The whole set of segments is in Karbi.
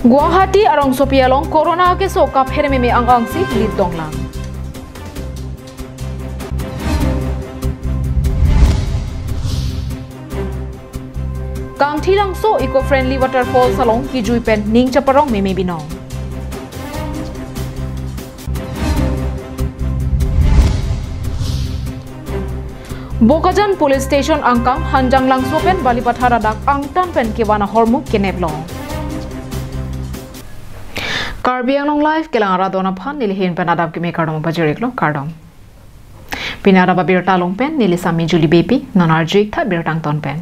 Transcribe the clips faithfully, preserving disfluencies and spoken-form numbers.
Guwahati arongsopi along corona keso kapherememe angang si lit donglang. Kangthilangso eco-friendly waterfalls along kijui pen ning chaparong meme binong. Bokajan Police Station angkang Hanjanglangso pen Balipathar adak angtan pen kevan ahormu kenep long. Karbi Anglong Live kelang arat don aphan neli ahin pen adap keme kardom pajir-iklo, kardom. Pini adap abirta along pen neli Sami Juli Beypi, non arju-ik tha birta angton pen.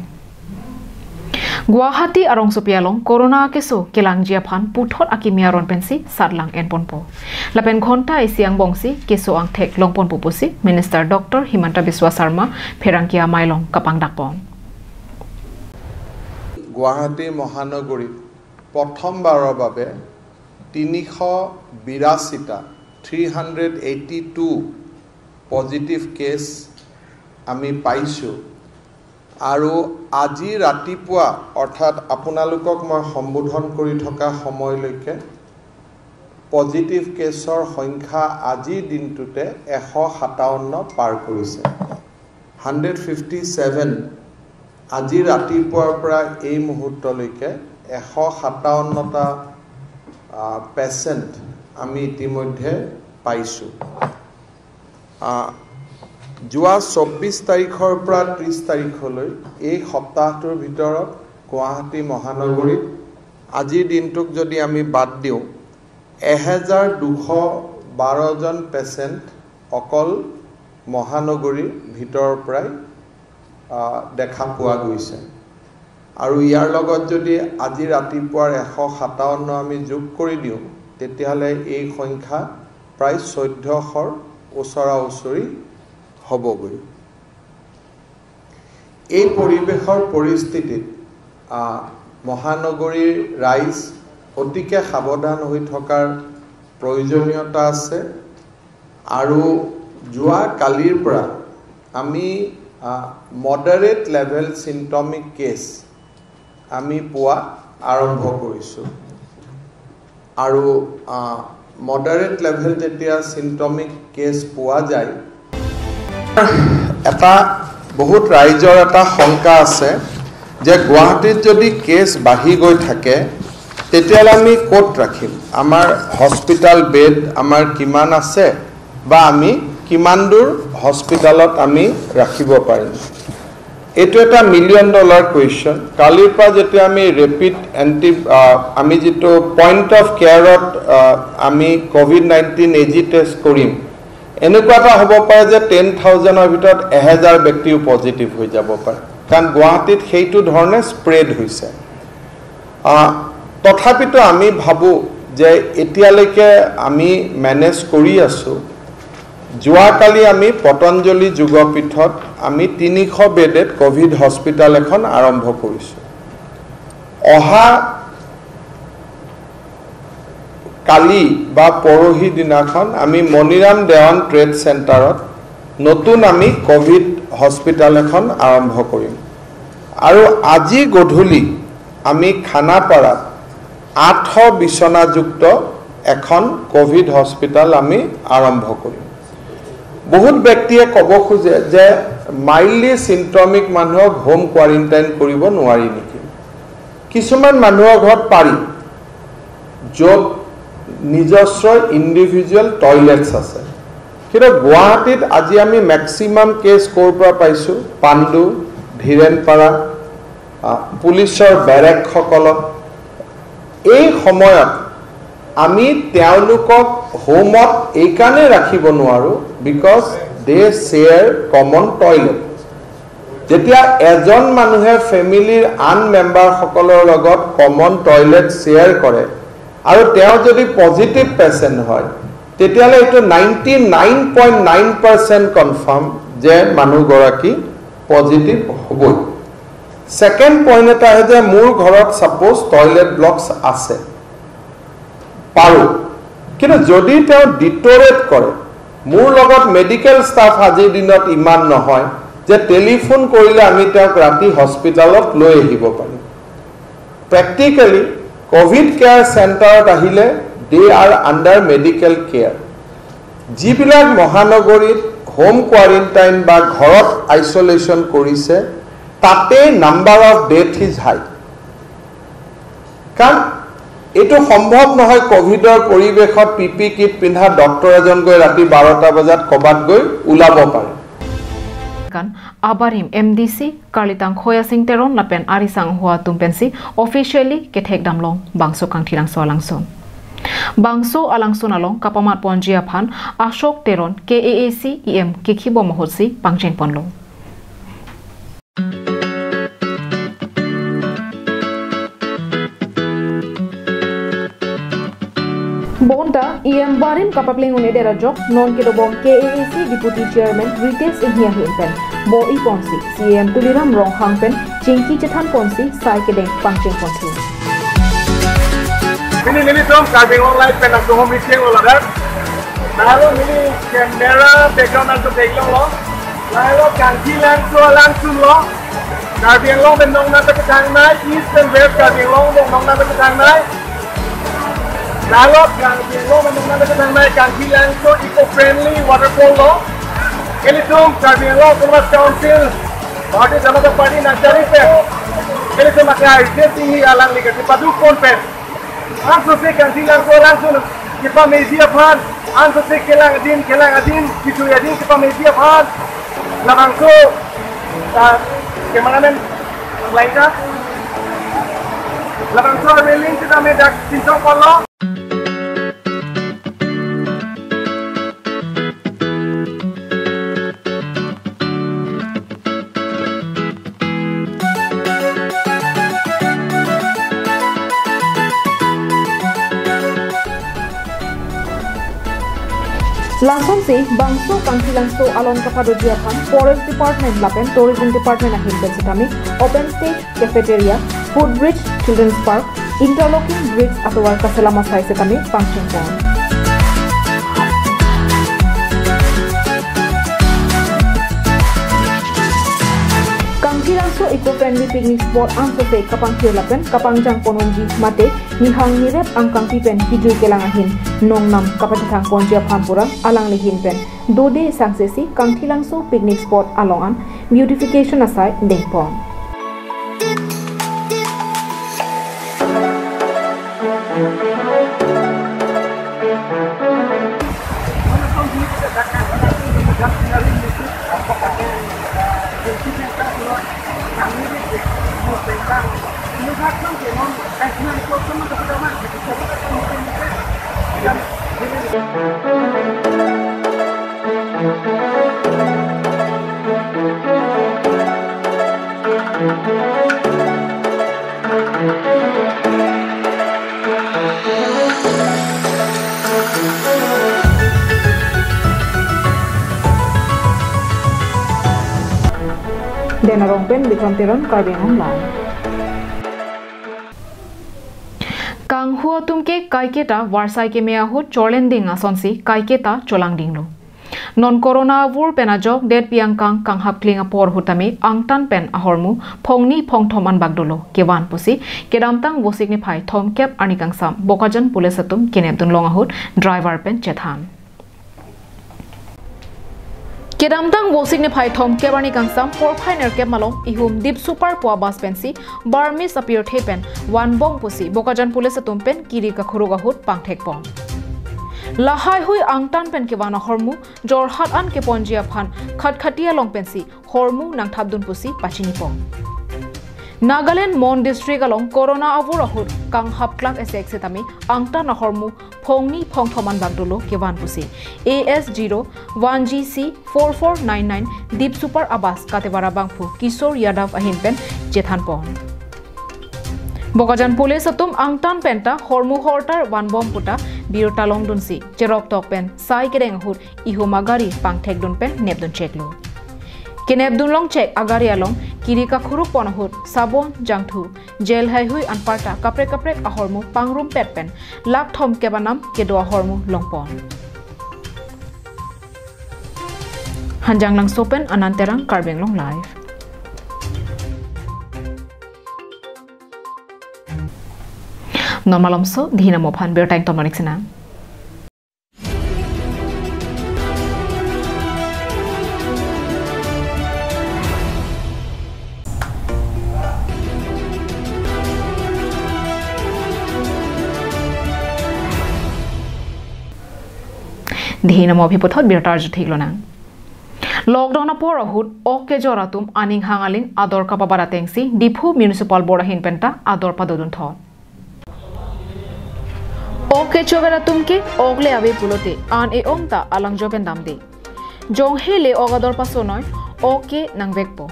Guwahati arongsopi along corona keso kelangji aphan puthot akimi aron pensi satlang enponpo. Lapen ghonta isi angbongsi keso angthek longponpo pusi Minister Doctor Himanta Biswa Sarma pherangke amei along kapangdakpon. Guwahati মহানগৰীত প্ৰথমবাৰৰ বাবে তিনিশ বিৰাশীটা, three hundred eighty two positive case আমি পাইছোঁ। আৰু আজি ৰাতিপুৱা, অৰ্থাৎ আপোনালোকক মই সম্বোধন কৰি থকা সময়লৈকে পজিটিভ কেছৰ সংখ্যা আজিৰ দিনটোতে এশ সাতাৱন্ন পাৰ কৰিছে। হাণ্ড্ৰেড ফিফটি ছেভেন, আজি ৰাতিপুৱাৰ পৰা এই মুহূৰ্তলৈকে এশ সাতাৱন্নটা পেচেণ্ট আমি ইতিমধ্যে পাইছোঁ। আহ, যোৱা চৌব্বিছ তাৰিখৰ পৰা ত্ৰিছ তাৰিখলৈ এই সপ্তাহটোৰ ভিতৰত গুৱাহাটী মহানগৰীত আজিৰ দিনটোক যদি আমি বাদ দিওঁ, এহেজাৰ দুশ বাৰজন পেচেণ্ট অকল মহানগৰীৰ ভিতৰৰ পৰাই, আহ, দেখা পোৱা গৈছে। আৰু ইয়াৰ লগত যদি আজি ৰাতিপুৱাৰ এশ সাতাৱন্ন আমি যোগ কৰি দিওঁ, তেতিয়াহ'লে এই সংখ্যা প্ৰায় চৈধ্যশৰ ওচৰা ওচৰি হ'বগৈ। এই পৰিৱেশৰ পৰিস্থিতিত, আহ, মহানগৰীৰ ৰাইজ অতিকে সাৱধান হৈ থকাৰ প্ৰয়োজনীয়তা আছে। আৰু যোৱা কালিৰ পৰা আমি, আহ, মডাৰেট লেভেল চিমটমিক কেছ আমি পোৱা আৰম্ভ কৰিছোঁ। আৰু, আহ, মডাৰেট লেভেল যেতিয়া চিমটমিক কেছ পোৱা যায়, এটা বহুত ৰাইজৰ এটা শংকা আছে যে গুৱাহাটীত যদি কেছ বাঢ়ি গৈ থাকে, তেতিয়াহ'লে আমি ক'ত ৰাখিম? আমাৰ হস্পিটেল বেড আমাৰ কিমান আছে বা আমি কিমান দূৰ হস্পিটেলত আমি ৰাখিব পাৰিম? এইটো এটা মিলিয়ন ডলাৰ কুৱেশ্যন। কালিৰ পৰা যেতিয়া আমি ৰেপিড এণ্টি, আহ, আমি যিটো পইণ্ট অফ কেয়াৰত, আহ, আমি কভিড নাইণ্টিন এ জি টেষ্ট কৰিম, এনেকুৱা এটা হ'ব পাৰে যে টেন থাউজেণ্ডৰ ভিতৰত এহেজাৰ ব্যক্তিও পজিটিভ হৈ যাব পাৰে, কাৰণ গুৱাহাটীত সেইটো ধৰণে স্প্ৰেড হৈছে। আহ, তথাপিতো আমি ভাবোঁ যে এতিয়ালৈকে আমি মেনেজ কৰি আছোঁ। যোৱাকালি আমি পতঞ্জলি যোগপীঠত আমি তিনিশ বেডেড কভিড হস্পিটেল এখন আৰম্ভ কৰিছোঁ। অহা কালি বা পৰহি দিনাখন আমি মণিৰাম দেৱান ট্ৰেড চেণ্টাৰত নতুন আমি কভিড হস্পিটেল এখন আৰম্ভ কৰিম। আৰু আজি গধূলি আমি খানাপাৰাত আঠশ বিচনাযুক্ত এখন কভিড হস্পিটেল আমি আৰম্ভ কৰিম। বহুত ব্যক্তিয়ে ক'ব খোজে যে মাইল্ডলি চিমটমিক মানুহক হোম কোৱাৰেণ্টাইন কৰিব নোৱাৰি নেকি? কিছুমান মানুহৰ ঘৰত পাৰি, য'ত নিজস্ব ইণ্ডিভিজুৱেল টয়লেটছ আছে। কিন্তু গুৱাহাটীত আজি আমি মেক্সিমাম কেছ ক'ৰ পৰা পাইছোঁ? পাণ্ডু, ধীৰেনপাৰা, আ, পুলিচৰ বেৰেকসকলত। এই সময়ত আমি তেওঁলোকক হোমত এইকাৰণে ৰাখিব নোৱাৰোঁ, because they share common toilet। যেতিয়া এজন মানুহে ফেমিলিৰ আন মেম্বাৰসকলৰ লগত কমন টয়লেট শ্বেয়াৰ কৰে আৰু তেওঁ যদি পজিটিভ পেচেণ্ট হয়, তেতিয়াহ'লে এইটো ninety nine point nine percent confirm যে মানুহগৰাকী পজিটিভ হ'বই। ছেকেণ্ড পইণ্ট এটা আহে যে মোৰ ঘৰত ছাপ'জ টয়লেট ব্লকছ আছে, পাৰোঁ, কিন্তু যদি তেওঁ ডিটৰেট কৰে, মোৰ লগত মেডিকেল ষ্টাফ আজিৰ দিনত ইমান নহয় যে টেলিফোন কৰিলে আমি তেওঁক ৰাতি হস্পিটেলত লৈ আহিব পাৰিম। প্ৰেক্টিকেলি কভিড কেয়াৰ চেণ্টাৰত আহিলে they are under medical care। যিবিলাক মহানগৰীত হোম কোৱাৰেণ্টাইন বা ঘৰত আইচলেশ্যন কৰিছে, তাতে number of death is high. কাৰণ এইটো সম্ভৱ নহয় কভিডৰ পৰিৱেশত পি পি কিট পিন্ধা ডক্টৰ এজন গৈ ৰাতি বাৰটা বজাত ক'বাত গৈ ওলাব পাৰে। Kan abarim M D C Karlitang Khoya Sing Teron lapen arisang ahut atum pensi officially kethek damlong bangso Kangthilangso alangsun. Bangso alangsun along kapamat ponji aphan Ashok Teron K A A C E M kekhibom ahutsi pangcheng ponlo. Bonta E M barim kapapleng un-edet ajok non kedobom K A A C Deputy Chairman Ritesh Enghi ahin pen bor-i ponsi C E M Tuliram Ronghang pen chingki chethan ponsi sai kedeng pangcheng ponthu. Pini nelitum Karbi Anglong Live pen nangtuhom meeting lo ladak. Lalu neli camera background nangtum theklonglo. Lalu Kangthilangso alangsun lo. Karbi Anglong pen nongnat kachethangnei, East and West Karbi Anglong pen nongnat kachethangnei. Lalu Karbi Anglong pen nongnat kachethangnei Kangthilangso eco-friendly waterfall lo. Ilitum Karbi Anglong Autonomous Council, Bharatiya Janata Party nangchari pen, ilitum akai Ritesh Enghi alangli kachepadu pon pen, ansose Kangthilangso alangsun kepameji aphan, ansose kelang adin, kelang adin, kejui adin kepameji aphan, labangso, ah, cameraman laika, labangso railing sitame dak chinchong ponlo. Lasonsi bangso Kangthilangso alon kapadoji aphan Forest Department lapen Tourism Department ahin pen sitame open stage, cafeteria, footbridge, children's park, interlocking bridge atovar kaselam asai sitame pangcheng pon. Kangthilangso eco-friendly picnic spot ansose kapangthir lapen kapangjang pon unji mate nihang nirep angkangpi pen kejui kelang ahin nongnam kapachethang ponji aphan pura alangli ahin pen dode sangsesi Kangthilangso picnic spot along an beautification asai dengpon. Den Arong pen Bikram Teron, Karbi Anglong Live. Kanghu atum ke kaiketa varsai keme ahut chorlending asonsi kaiketa cholangdinglo. Non corona avur pen ajok detpi angkang kanghap kling apor ahut tame angtan pen ahormu phongni phongthom anbak dolo kevan pusi kedamtang Vosik niphai thomkep arni kangsam Bokajan police atum kenep dunlong ahut driver pen chethan. Kedamtang Vosik niphai thomkep arni kangsam porphai nerkep malom ihum Deep Super pu abas pensi Burmese apirthe pen vanbom pusi Bokajan police atum pen kiri kakhuruk ahut pangthekpon. Lahaihui angtan pen kevan ahormu Jorhat an keponji aphan Khatkhati along pensi hormu nangthapdun pusi pachinipon. Nagaland Mon district along corona avur ahut kanghap klak esek setame angtan ahormu phongni phongthom anbak dolo kevan pusi A S zero one G C four four nine nine Deep Super abas katevara bangphu Kishore Yadav ahin pen chethanpon. Bokajan police atum angtan penta hormu hortar vanbom puta birta longdunsi cherok tok pen sai kedeng ahut ihum agari pangthekdun pen nepdun cheklo. Kenepdun longchek agari along kiri kakhuruk pon ahut sabon, jangthu, jel haihui anparta kaprek kaprek ahormu pangrumpet pen lak thomkep anam kedo ahormu longpon. Hanjanglangso pen Anand Terang, Karbi Anglong Live. Non malomso, dei hin amo aphan birta ingtonmar-ik sinang. Dei hin amo aphi puthot birta arju theklonang. Lockdown apor ahut ok kejor atum aning hang aling ador kapabat atengsi Diphu Municipal Board ahin penta ador padodunthot. Ok kechover atum ke ok le ave pulote an e-ong ta alangjo pen damde. Jonghe le ok ador pasonoi, ok ke nangvekpo.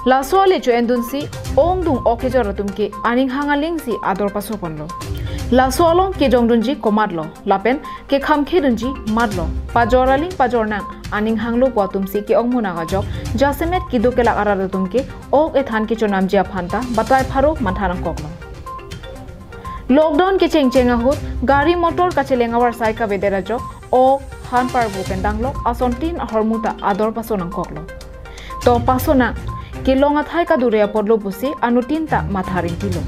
Laso ale cho-endunsi ongdung ok kejor atum ke aning hang alingsi ador pasoponlo. Laso along kejongdunji komatlo, lapen kekhamkhedunji matlo. Pajor aling pajor nang, aning hanglo pu atumsi ke-ong munak ajok, jasemet keduk kelak arat atum ke ok ethan kechonamji aphan ta batai pharo matha nangkoklo. Lockdown kechengcheng ahut gari motor kacheleng avarsai kavedet ajok, ok, han parvo pen danglok asontin ahormu ta ador paso nangkoklo. To pasonang, kelong athai kadure apotlo pusi anuttin ta matha ringtilo.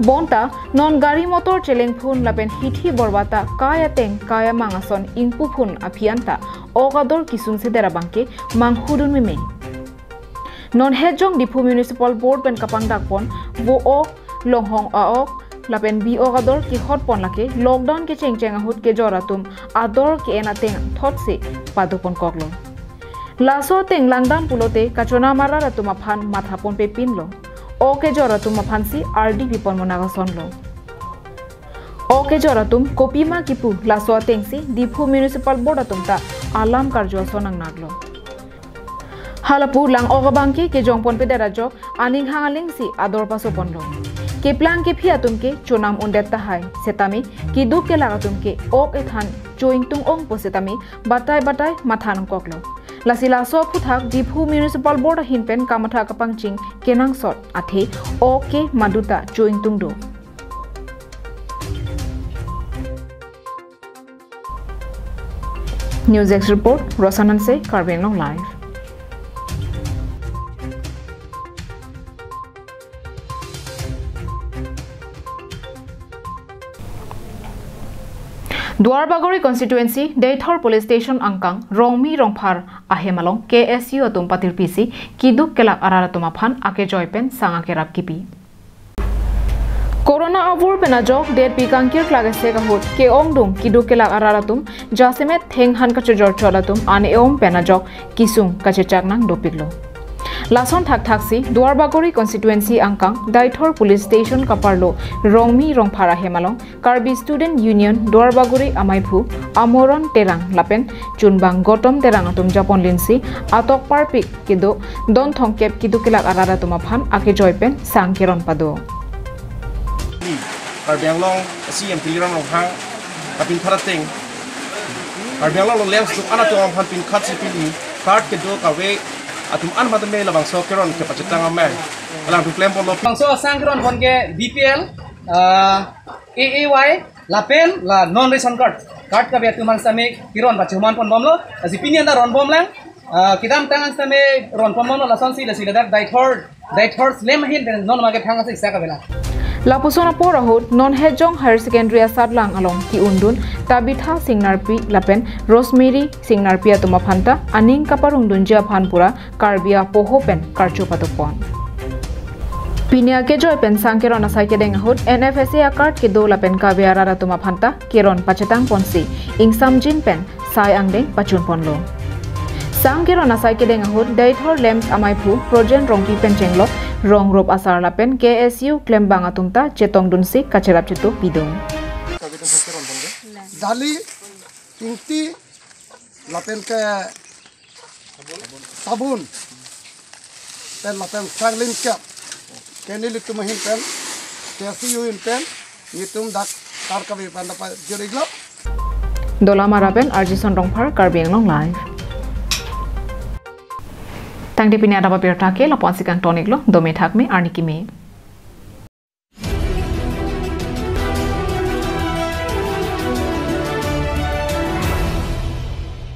Bonta non gari motor chelengphun lapen hithi borba ta kai ateng kai amang ason ingpuphun aphi anta ok ador kesungsedet abangke manghudun meme. Non hetjong Diphu Municipal Board pen kapangdakpon vo ok, longhong a-ok lapen bi ok ador kehotpon lake lockdown kechengcheng ahut kejor atum ador ke-en ateng thotsi padoponkoklo. Laso ateng langdam pulote kachonam arat atum aphan mathaponpepinlo. Ok kejor atum aphansi ardi pipon munak asonlo. Ok kejor atum kopima kipu laso atengsi Diphu Municipal Board atum ta alam karju ason nangnaklo. Halapu lang ok abangke kejongponpedet ajok aning hang alingsi ador pasoponlo. Keplang kephi atum ke chonam undet tahai, setame keduk kelak atum ke ok ethan cho-ingtung ongpo setame batai batai matha nangkoklo. Lasi laso aphuthak Diphu Municipal Board ahin pen kamatha kapangcheng kenangsot athe ok ke maduta cho-ingtung do. News Desk Report, Rosa Hanse, Karbi Anglong Live. Duarbagori Constituency, Deithor Police Station angkang, Rongmi Rongphar ahem along K S U atum patirpisi keduk kelak arat atum aphan akejoi pen sang akerap kipi. Corona avur pen ajok detpi kangkir klak esek ahut ke-ongdung keduk kelak arat atum jasemet thenghan kachojor chot atum an e-ong pen ajok kesung kachechak nang dopiklo. Lason thakthaksi Duarbagori Constituency angkang Deithor Police Station kaparlo Rongmi Rongphar ahem along Karbi Student Union Duarbagori amaiphu Amoron Terang lapen chunbang Gotom Terang atum japonlinsi atok parpik kedo don thomkep keduk kelak arat atum aphan akejoi pen sang keron pado. Karbi Anglong C M Tuliram Ronghang kapinkhat ateng Karbi Anglong along lengsuk an atum aphan pinkhat si pili card kedo kave atum an matame labangso keron kepachetang amei alang tu klemponlo. Bangso sang keronpon ke B P L, ah, A A Y, lapen la non ration card. Card kave atum an sitame keron pachomanponbomlo. Lasi pini anta ronbomlang. Ah, kedamtang an sitame ronponbomlo lasonsi lasi ladak Deithor, Deithor slem ahin pen non mage thang asa isa kavelang. Lapuson apor ahut non Hejong Higher Secondary asatlang along ke-undun Tabitha Singnarpi lapen Rosemary Singnarpi atum aphanta aning kaparongdunji aphan pura Karbi apoho pen karcho padopon. Pini akejoi pen sang keron asai kedeng ahut N F S A a-card kedo lapen kave arat atum aphanta keron pachetangponsi ingsamjin pen sai angdeng pachunponlo. Sang keron asai kedeng ahut Deithor LAMPS amaiphu Projen Rongpi pen chenglok rong rup asar lapen K S U klembang atum ta chetongdunsi kacherap cheto pidun. Dali, Ingti, lapen ke Sabun pen lapen Franklin Cup ke nelitum ahin pen, K S U ahin pen nelitum dak card kave pen dapat juriglo. Dolamara pen Arjison Rongphar, Karbi Anglong Live. Tangte pini adap abirta ke lapu-ansi kangton-iklo, dome thakme arni keme.